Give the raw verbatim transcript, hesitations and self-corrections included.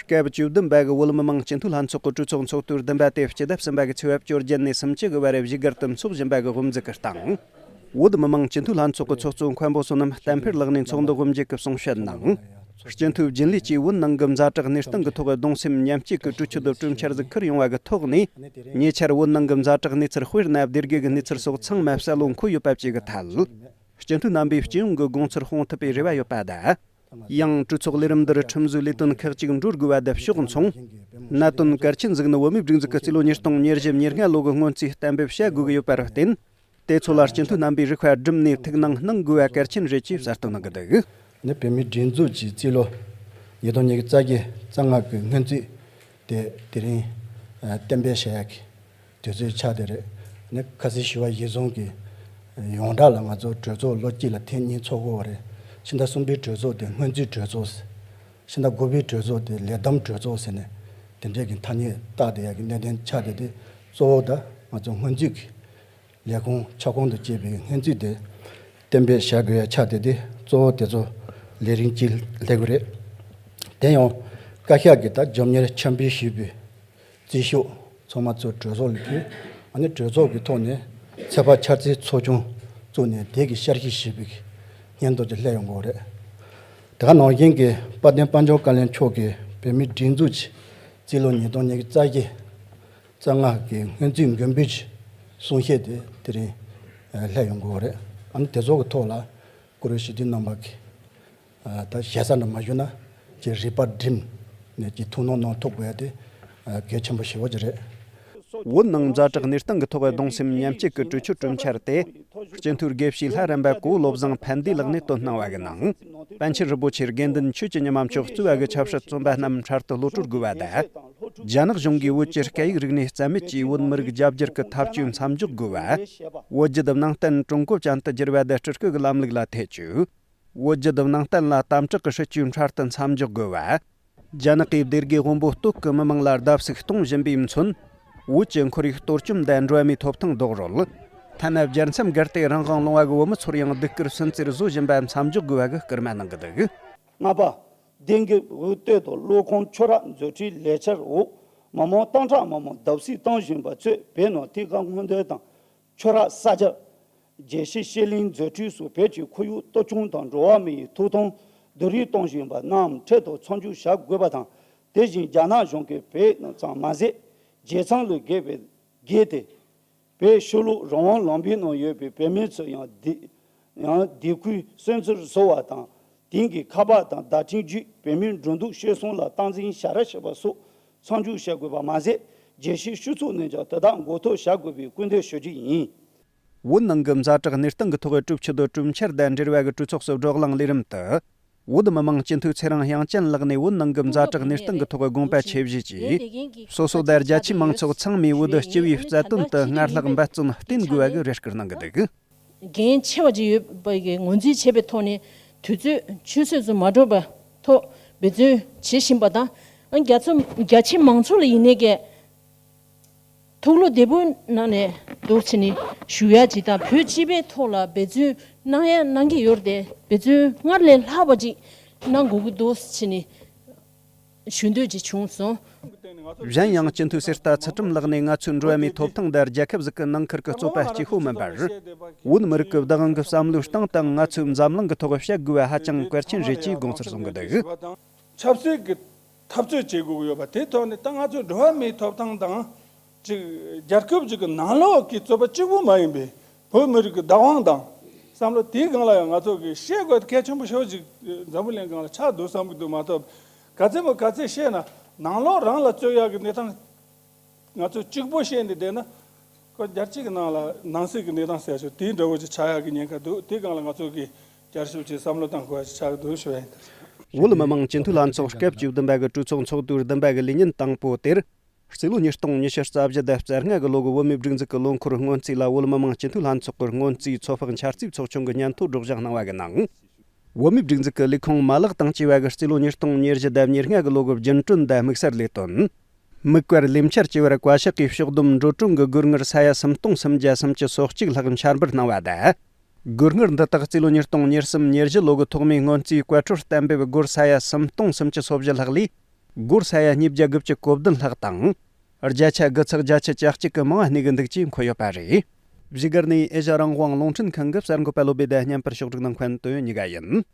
སྐབས་བཅུ་བདུན་པ་གི་བོད་མི་མང་སྤྱི་འཐུས་ལྷན་ཚོགས་ཀྱི་གྲོས་ཚོགས་ཚོགས་དུས་བདུན་པ་དེ་སྤྱི་ཟླ་གསུམ་པ་གི་ཚེས་པ་བཅོ་བརྒྱད་ནས་སུམ་ཅུ་གི་བར་བཞུགས་སྒར་དུ་འཚོགས་བཞིན་པ་གི་དབུ་འཛུགས་ཀྱི་སྟེང་། བོད་མི་མང་སྤྱི་འཐུས་ལྷན་ཚོགས་ཀྱི་ཚོགས་གཙོ་མཁན་པོ་བསོད་ནམས་བསྟན་འཕེལ་ལགས་ནས་ཚོགས་འདུ་དབུ་འབྱེད་ཀྱི་གསུང་བཤད་ནང་། སྤྱི་འཐུས་རྒྱུན་ལས་ཀྱིས་བོད་ནང་གི་ཛ་དྲག་གནས་སྟངས་ཀྱི་ཐོག་གདུང་སེམས་མཉམ་སྐྱེད་ཀྱི་གྲོས་ཆོད་དང་གྲོས་འཆར་ཟིག་ཁུར་ཡོང་བ་གི་ཐོག་ནས། ཉེ་ཆར་བོད་ནང་གི་ཛ་དྲག་གནས་ཚུལ། དཔེར་ན་སྡེ་དགེ་གི་གནས་ཚུལ་སོགས་ཚང་མ་གསལ་བོ་འཁོད་ཡོད་པ་བཅས་ཀྱི་ཐད། སྤྱི་འཐུས་རྣམ་པས་སྤྱི་ཡོངས་ཀྱི་དགོངས་ཚུལ་སྤུངས་ཐུབ་པའི་རེ་བ་ཡོད་པ་དང་། ཡང་གྲོས་ཚོགས་ལས་རིམ་འདིར་ཁྲིམས་བཟོའི་ལས་དོན་ཁག་ཅིག་འགྲོ་དགོས་པ་དང་ཕྱོགས་མཚུངས། གནད་དོན་གལ་ཆེན་ཟིག་ནི་བོད་མིའི་སྒྲིག་འཛུགས་ཀྱི་རྩིས་ལོ་ཉིས་སྟོང་ཉེར་བཞི་ཉེར་ལྔ་ལོ་གི་སྔོན་རྩིས་གཏན་འབེབས་བྱ་དགོས་ཀྱི་ཡོད་པར་བརྟེན། དེ་ཚོ་ལ་སྤྱི་འཐུས་རྣམ་པས་རིགས་པ་བསྒྲིམས་ནས་ཐུགས་སྣང་གནང་དགོས་པ་གལ་ཆེན་རེད་ཅེས་གསལ་སྟོན་གནང་གི་འདུག། ནི་བོད་མིའི་སྒྲིག་འཛུགས་ཀྱི་རྩིས་ལོ་ཉིས་སྟོང་ཉི་ཤུ་རྩ་བརྒྱད་རྩ་ལྔ་གི་སྔོན་རྩིས་དེ་དེ་རིང་གཏན་འབེབས་བྱ་ཡག་གི་དུས་ཚོད་ཆགས་བསྡད་རེད། ནི་ཁ་སང་ཞུས་པ་གཞིར་བཟུང་གི་ཡོངས་གྲགས་ལ་ང་ཚོ་གྲོས་ཚོགས་ལོ་གཅིག་ལ་ཐེངས་གཉིས་ཚོགས་དགོས་པ་རེད། ཕྱི་ཟླ་གསུམ་པའི་གྲོས་ཚོགས་དེ་སྔོན་རྩིས་གྲོས་ཚོགས། ཕྱི་ཟླ་དགུ་པའི་གྲོས་ཚོགས་དེ་ལས་བསྡོམས་གྲོས་ཚོགས་ཟེར་ནས་དེ་འདྲའི་གི་ཐ་སྙད་བཏགས་བསྡད་ཡག་གི་གནད་དོན་ཆགས་བསྡད་དེ། གཙོ་བོ་ད་ང་ཚོ་སྔོན་རྩིས་ཀྱི་ལས་ཁུངས་ཁྱབ་ཁོངས་དང་བཅས་པའི་སྔོན་རྩིས་དེ་གཏན་འབེབས་བྱ་དགོས་ཡ་ཆགས་བསྡད་དེ། གཙོ་བོ་དེ་ཚོ་ལས་རིམ་གཅིག་སླེབས་ཀྱི་རེད། དེ་ཡང་བཀའ་ཤག་གིས་ད་རྒྱབ་གཉེར་འཆམ་མཐུན་ཞུས་པའི་རྩིས་ཤོག་ཚང་མ་ཚུར་གྲོས་ཚོགས་ལ་ཕུལ། ཨ་ནི་གྲོས་ཚོགས་ཀྱི་ཐོག་ནས་ཚོད་དཔག་འཆར་རྩིས་ཚོགས་ཆུང་བཙུགས་ནས་དེ་གི་བསྐྱར་ཞིབ་ཞུས་པའི་སྙན་ཐོ་ཅིག་སླེབས་ཡོང་གི་ཡོད་རེད། དེ་ག་ནང་བཞིན་གྱི་དཔལ་ལྡན་དཔལ་འབྱོར་བཀའ་བློན་མཆོག་གིས་བོད་མིའི་སྒྲིག་འཛུགས་ཀྱི་རྩིས་ལོ་ཉིས་སྟོང་ཉི་ཤུ་རྩ་བཞི་རྩ་ལྔ་གི་སྔོན་རྩིས་མགོན་པོའི་གསུང་བཤད་དེ་དེ་རིང་སླེབས་ཡོང་གི་ཡོད་རེད། ཨ་ནི་དེ་ཚོ་གི་ཐོག་ལ་བཀུར་འོས་ཞུ་འདུན་གནང་བ་གི་ད་ཞེ་ས་འདྲ་མ་ཞུ་ན་ཅིག་རིག་པ་བསྒྲིམས་ནས་ཅིག་ཐུགས་སྣང་གནང་ཐུབ་དགོས་ཡ་དེ་གལ་ཆེན་པོ་ཞེ་པོ་ཅིག་རེད། བོད་ནང་ཛ་དྲག་གནས་སྟངས་ཀྱི་ཐོག་གདུང་སེམས་མཉམ་སྐྱེད་ཀྱི་གྲོས་ཆོད་གྲོས་འཆར་དེ། སྤྱི་འཐུས་དགེ་བཤེས་ལྷ་རམས་པ་གོ་བོ་བློ་བཟང་ཕན་བདེ་ལགས་ནས་བཏོན་གནང་བ་གི་ནང་། པཎ་ཆེན་རིན་པོ་ཆེ་དགེ་འདུན་ཆོས་ཀྱི་ཉི་མ་མཆོག་གཙོས་པ་གི་ཆབ་སྲིད་བཙོན་པ་རྣམས་འཕྲལ་དུ་གློད་གྲོལ་དགོས་པ་དང་། རྒྱ་ནག་གཞུང་གིས་བོད་ཀྱི་སྐད་ཡིག་རིག་གནས་རྩ་མེད་ཀྱིས་བོད་མི་རིགས་རྒྱ་བསྒྱུར་གྱི་ཐབས་བྱུས་མཚམས་འཇོག་དགོས་པ། བོད་བརྒྱུད་ནང་བསྟན་ཀྲུང་གོ་ཅན་དུ་བསྒྱུར་བ་དང་སྤྲུལ་སྐུ་གི་ལམ་ལུགས་ལ་ཐེ་བྱུས། བོད་བརྒྱུད་ནང་བསྟན་ལ་དམ་དྲག་གི་སྲིད་བྱུས་འཕྲལ་དུ་མཚམས་འཇོག་དགོས་པ། རྒྱ་ནག་གིས་སྡེ་དགེ་དབོན་པོ་སྟོད་ཀྱི་མི་མང་ལ་བརྡབ་གསིག་གཏོང་བཞིན་པའི་མཚོན། བོད་ཀྱི་ཁོར་ཡུག་གཏོར་བཅོམ་དང་འགྲོ་བ་མིའི་ཐོབ་ཐང་རྡོག་རོལ། ཐ་ན་རྒྱལ་མཚམས་བརྒལ་ཏེ་རང་དབང་ལོང་བ་གི་བོད་མི་ཚོར་ཡང་སྡུག་སྐུལ་སུན་གཙེར་བཟོ་བཞིན་པ་མཚམས་འཇོག་དགོས་པ་གི་སྐུལ་མ་གནང་གི་འདུག། ལྔ་པ། སྡེ་དགེ་དབུས་སྟོད་དུ་ཀློག་ཁང་ཆོས་ར་མཛོད་ཁྲིའི་ལས་འཆར་འོག་མི་མང་སྟོང་ཕྲག་མང་པོ་བརྡབ་གསིག་བཏང་བཞིན་པ་ཚོས་བོད་ནང་ཐད་ཀར་སྔོན་འདོན་དང་། ཆོས་ར་ས་ཆ། རྒྱལ་སྤྱིའི་ཤེས་ལྷན་མཛོད་ཁྲིད་སོགས་བོད་ཀྱི་ཁོར་ཡུག་གཏོར་སྐྱོན་དང་འགྲོ་བ་མིའི་ཐོབ་ཐང་བསྡུ་རུབ་གཏོང་བཞིན་པ་རྣམས་འཕྲལ་དུ་མཚམས་འཇོག་བྱ་དགོས་པ་དང་། དེ་བཞིན་རྒྱ་ནག་གཞུང་གིས་བོད་ནང་ཙམ་མ་ཟད། རྒྱལ་མཚམས་ལས་བརྒལ་བའི་བརྒལ་ཏེ། བོད་ཕྱི་ལོགས་རང་དབང་ལུང་པའི་ནང་ཡོད་པའི་བོད་མི་ཚོ་ཡང་སྡེ་ཡང་སྡེ་ཁུལ་སུན་གཙེར་བཟོ་བ་དང་། དེང་གི་ཁ་པར་དང་བརྡ་འཕྲིན་བརྒྱུད་བོད་མིའི་འགྲོ་འདུག་སྤྱོད་གསུམ་ལ་སྟངས་འཛིན་བྱ་ར་བྱེད་པ་སོགས་མཚམས་འཇོག་བྱ་དགོས་པ་མ་ཟད། རྒྱལ་སྤྱིའི་སྤྱི་ཚོགས་ནས་ཀྱང་དེ་དག་འགོག་ཐབས་བྱ་དགོས་པའི་སྐུལ་འདེད་ཞུ་རྒྱུ་ཡིན། བོད་ནང་གི་ཛ་དྲག་གནས་སྟངས་ཀྱི་ཐོག་གྲུབ་ཆོད་དང་གྲོས་འཆར་དང་འབྲེལ་བ་གི་གྲོས་ཚོགས་སུ་བགྲོ་གླེང་ལས་རིམ་དུ། བོད་མི་མང་སྤྱི་འཐུས་ཚེ་རིང་དབྱངས་ཅན་ལགས་ནས་བོད་ནང་གི་ཛ་དྲག་གནས་སྟངས་ཀྱི་ཐོག་དགོངས་པ་ཆེ་བཞེས་ཀྱིས། སོ་སོ་དང་རྒྱ་ཆེའི་མང་ཚོགས་ཚང་མས་བོད་སྤྱི་བའི་རྩ་དོན་དུ་སྔར་ལྷག་འབད་བརྩོན་བསྟེན་དགོས་པ་གི་རེ་སྐུལ་གནང་གི་འདུག། འགན་ཆེ་བ་ཅིག་ཡོད་པ་གི་ངོས་འཛིན་བྱས་པའི་ཐོག་ནས་དུས་ཚོད་ཆུད་ཟོས་སུ་མ་འགྲོ་བའི་ཐོག་འབད་བརྩོན་བྱེད་བཞིན་པ་དང་། རྒྱ་མཚོ་རྒྱ་ཆེའི་མང་ཚོགས་ལ་ཡིན་ནའི་གི་ཐུགས་བློ་བདེ་པོའི་ནང་ནས་འདུག་བྱས་ནས་བཞུགས་ཡ་ཅིག་དང་། བོད་སྤྱི་པའི་ཐོག་ལ་འབད་བརྩོན་གནང་ཡ་གནང་གི་ཡོད་རེད་དེ། འབད་བརྩོན་སྔར་ལས་ལྷག་པ་ཅིག་གནང་དགོས་ཀྱི་འདུག་བྱས་ནས། ཞུ་འདོད་ཅིག་བྱུང་སོང་། གཞན་ཡང་སྤྱི་འཐུས་གསེར་རྟ་ཚུལ་ཁྲིམས་ལགས་ནས་ང་ཚོའི་འགྲོ་བ་མིའི་ཐོབ་ཐང་དང་རྒྱལ་ཁབ་ཟིག་གི་ནང་ཁུལ་གྱི་རྩོད་པ་གཅིག་པོ་མིན་པར། བོད་མི་རིགས་ཀྱི་བདག་དབང་གི་བསམ་བློའི་སྟེང་དང་ང་ཚོའི་འཛམ་གླིང་གི་ཐོག་བཤད་དགོས་པ་ཧ་ཅང་གལ་ཆེན་རེད་ཅེས་དགོངས་ཚུལ་གསུང་གི་འདུག། ཆབ་སྲིད་ཀྱི་འཐབ་རྩོད་བྱེད་དགོས་ཀྱི་ཡོད་པ་དེའི་ཐོག་ནས། ད་ང་ཚོའི་འགྲོ་བ་མིའི་ཐོབ་ཐང་དང་། ཅིག་རྒྱལ་ཁབ་ཅིག་གི་ནང་ལོགས་ཀྱི་རྩོད་པ་གཅིག་པུ་མ་ཡིན་པའི་བོད་མི་རིགས་ཀྱི་བདག་དབང་དང་བསམ་བློ་དེའི་སྒང་ལ་ཡང་ང་ཚོ་གིས་བཤད་དགོས་གལ་ཆེན་པོ་ཞེ་པོ་ཅིག་འཛམ་བུ་གླིང་སྒང་ལ་ཆགས་འདུག་བསམ་གྱི་འདུག་མ་གཏོགས། ག་ཚད་མོ་ག་ཚད་བཤད་ན་ནང་ལོགས་རང་ལ་རྩོད་ཡག་གི་གནས་སྟངས་ང་ཚོ་གཅིག་པོ་བཤད་ནས་བསྡད་ན། ཁོ་རྒྱལ་སྤྱི་གི་ནང་ལ་ནང་སྲིད་ཀྱི་གནས་སྟངས་ཟེར་ཆོག་དེའི་འདྲ་བོ་ཅིག་ཆགས་ཡག་གི་ཉེན་ཁ་འདུག། དེའི་སྒང་ལ་ང་ཚོ་གིས་བསྐྱར་ཞིབ་ཅིག་བསམ་བློ་བཏང་དགོས་ཡག་ཅིག་ཆགས་ཀྱི་འདུག་ཞུ་བ་ཡིན། བོད་མི་མང་སྤྱི་འཐུས་ལྷན་ཚོགས་སྐབས་བཅུ་བདུན་པ་གི་གྲོས་ཚོགས་ཚོགས་དུས་བདུན་པ་གི་ལས་ཉིན་དང་པོ་དེར། རྩིས་ལོ་ཉིས་སྟོང་ཉི་ཤུ་རྩ་བཞི་དང་རྩ་ལྔ་གི་ལོ་གི་བོད་མིའི་སྒྲིག་འཛུགས་ཀྱི་ལོ་འཁོར་སྔོན་རྩིས་ལ་བོད་མི་མང་སྤྱི་འཐུས་ལྷན་ཚོགས་ཀྱི་སྔོན་རྩིས་ཚོད་དཔག་འཆར་རྩིས་ཚོགས་ཆུང་གི་སྙན་ཐོ་སྒྲོག་སྦྱང་གནང་བ་གི་ནང་། བོད་མིའི་སྒྲིག་འཛུགས་ཀྱི་ལས་ཁུངས་མ་ལག་དང་བཅས་པ་གི་རྩིས་ལོ་ཉིས་སྟོང་ཉེར་བཞི་དང་ཉེར་ལྔ་གི་ལོ་གི་རྒྱུན་གྲོན་དང་དམིགས་བསལ་ལས་དོན། མི་བཀར་ལས་འཆར་བཅས་པར་བཀའ་ཤག་གིས་ཕྱོགས་བསྡོམས་འགྲོ་གྲོན་གྱི་སྒོར་དངུལ་ས་ཡ་སུམ་སྟོང་སུམ་བརྒྱ་སུམ་ཅུ་སོ་གཅིག་ལྷག་འཆར་འབུལ་གནང་བ་དང་། སྒོར་དངུལ་འདི་དག་རྩིས་ལོ་ཉིས་སྟོང་ཉེར་གསུམ་ཉེར་བཞི་ལོ་གི་ཐོག་མའི་སྔོན་རྩིས་བཀའ་འཁྲོལ་གཏན་འབེབས་སྒོར་ས་ཡ་སུམ་སྟོང་སུམ་ཅུ་སོ་བཞི་ལྷག་ལས། སྒོར་ས་ཡ་ཉིས་བརྒྱ་དགུ་བཅུ་གོ་བདུན་ལྷག་དང་། བརྒྱ་ཆ་དགུ་ཚེག་བརྒྱད་ཅུ་གྱ་གཅིག་གི་མང་བ་གནས་ཀྱི་འདུག་ཅེས་འཁོད་ཡོད་པ་རེད། བཞུགས་སྒར་ནས་ཨེ་ཤ་རང་དབང་རླུང་འཕྲིན་ཁང་གི་གསར་འགོད་པ་བློ་བྷེ་དང་མཉམ་པར་ཕྱོགས་སྒྲིག་གནང་མཁན་དོན་ཡོད་གཉིས་ཀ་ཡིན།